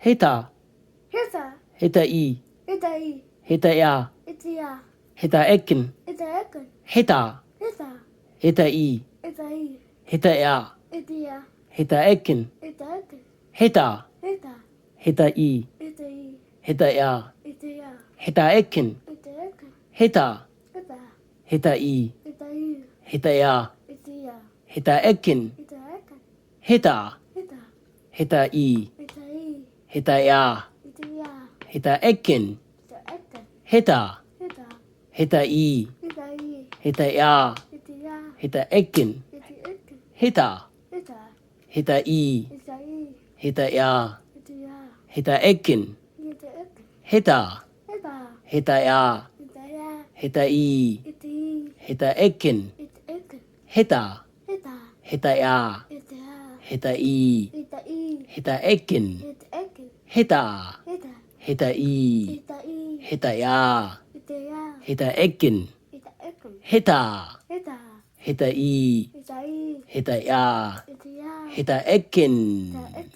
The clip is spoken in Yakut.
Heta. Heta. Heta i. Heta i. Heta ia. Heta ia. Heta ekin. Heta ekin. Heta. Heta. Heta i. Heta i. Heta ia. Heta ia. Heta ekin. Heta ekin. Heta. Heta. Heta i. Heta i. Heta ia. Heta ia. Heta ekin. Heta ekin. Heta. Heta. Heta i. Heta i. Heta ia. Heta ia. Heta ekin. Heta ekin. Heta. Heta. Heta i. Heta i. Heta ia. Heta ia. Heta ekin. Heta ekin. Heta. Heta. Heta i. Heta i. Heta ia. Heta ia. Heta ekin. Heta ekin. Heta. Heta. Heta i. Heta i. Heta ia. Heta ia. Heta ekin. Heta ekin. Heta. Heta. Heta ia. Heta ia. Heta i. Heta i. Heta ekin. Heta ekin. Heta. Heta. Heta ia. Heta ia. Heta i. Heta i. Heta ekin. Heta ekin. Heta. Heta. Heta i. Heta i. Heta ia. Heta ia. Heta ekin. Heta ekin. Heta. Heta. Heta i. Heta i. Heta ia. Heta ia. Heta ekin. Heta ekin.